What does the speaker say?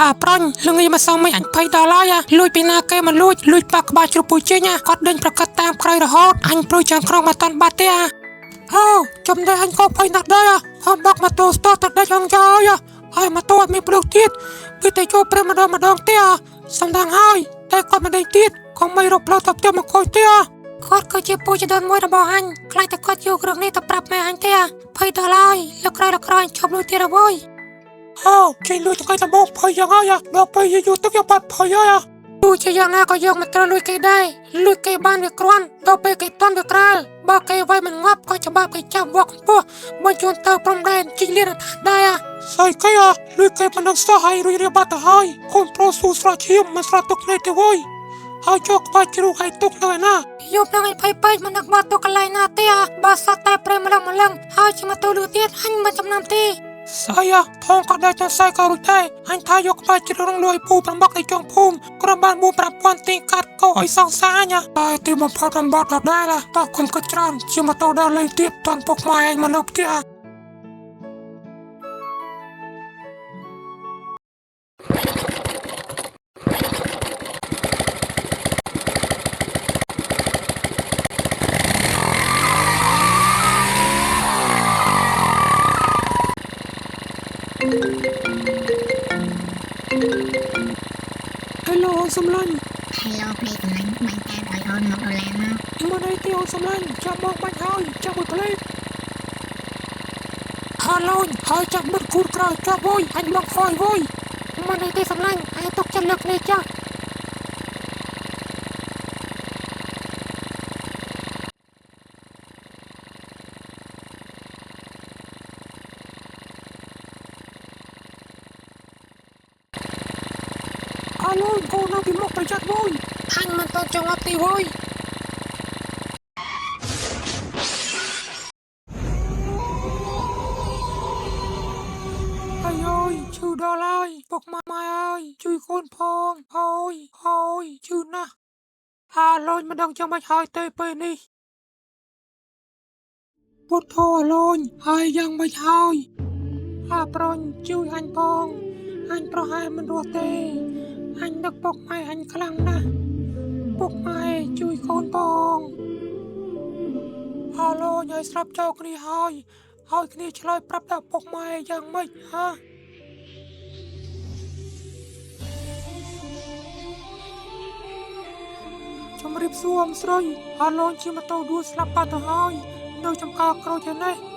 អាប្រុញល្ងាមកសងមិនអញភ័យដល់ហើយអាលួចពីណាគេមកលួចលួចប៉ះក្បាលជ្រុះពូជិញអាគាត់ដេញប្រកាសតាមក្រោយរហូតអញព្រួយចាំងក្រងមកតាន់បាត់ទេអាអូចំណែកអញក៏ភ័យណាស់ដែរអាហំបកមកទោស្ទទៅដេញហងចោលហើយមកទោអត់មានព្រោះទៀតពីតែចូលព្រឹកម្ដងម្ដងទេអាសំដងហើយតែគាត់មិនដេញទៀតកុំមិនរកផ្លូវទៅផ្ទះមកខូចទេអាគាត់គឺជាពូជដូនមួយរបស់អញខ្លាចតែគាត់យករឿងនេះទៅប្រាប់ម៉ែអញទេអាភ័យដល់ហើយលើកក្រោយលើកក្រោយឈប់លួចទៀតហើយ អូចេញលួចថ្ងៃដំបូងភ័យយ៉ាងហើយដល់ពេលយូរទឹកយកបាត់ភ័យហើយទោះជាយ៉ាងណាក៏យកមិនត្រូវលួចគេដែរលួចគេបានវាគ្រាន់ដល់ពេលគេតន់វាក្រាលបើគេវាយមិនងាប់ក៏ច្បាប់គេចាប់វក់កម្ពស់បញ្ជូនទៅព្រំដែនជីងលៀនឋានដែរស្អីគេលួចគេប៉ុណ្ណឹងសោះហើយរួចរៀបបាត់ទៅហើយកូនប្រុសស៊ូស្រស់ឈាមមិនស្រស់ទឹកភ្នែកទេវើយហើយចូលក្បាច់ជ្រូកឲ្យទុកនៅឯណាយប់នឹងឯភ័យពេកមិននឹកមកទុកកន្លែងណាទេបើសតតែព្រៃម្លឹងម្លឹងហើយជាមកទៅលឺទៀតអញមិនចំណាំទេស្អីអាថងក៏ដែរចសៃក៏រួចដែរអញថាយកក្បាច់ជ្រុងលួយពូប្រមឹកនៅចុងភូមិក្រុមបាន4 5000ទីកាត់ក៏ឲ្យសង្សារញ៉ាតែទីបំផុតបំបត្តិដដែលតោះគុំគិតច្រើនជាម៉ូតូដើរលេងទៀតតាន់ពុកម៉ែឯងមកនៅផ្ទះហេឡូអូនសំឡាញ់ Hello ប្តីសម្លាញ់បាញ់កាតឲ្យអូនមកដុល្លារមក មិនអីទេអូនសំឡាញ់ចាំមកបាច់ហើយចាំមួយផ្លេតហាឡូនហើយចាំមិត្តគូតក្រោយជាប់វយអញមកខយវយមិនអីទេសំឡាញ់ឯងទុកចិត្តលើគ្នាចាស់អាឡូនកូននៅពីមុខប្រយ័ត្នវយអញមិនតចង់អត់ទេវយអាយអើយឈឺដល់ហើយពុកម៉ែអើយជួយកូនផងហើយហើយឈឺណាស់អាឡូនមិនដឹងចាំបាច់ហើយទេពេលនេះពុទ្ធោអាឡូនហើយយ៉ាងមិនហើយអាប្រុញជួយអញផងអញប្រហែលមិនរស់ទេអញនឹកពុកម៉ែអញខ្លាំងណាស់ពុកម៉ែជួយកូនផងអាឡូនឲ្យស្រាប់ចោលគ្នាហើយហើយគ្នាឆ្លើយប្រាប់ដល់ពុកម៉ែយ៉ាងម៉េចហ៎ជំរាបសួរអមស្រីអាឡូនជាម៉ូតូដួលស្លាប់បាត់ទៅហើយនៅចំការក្រូចឯនេះ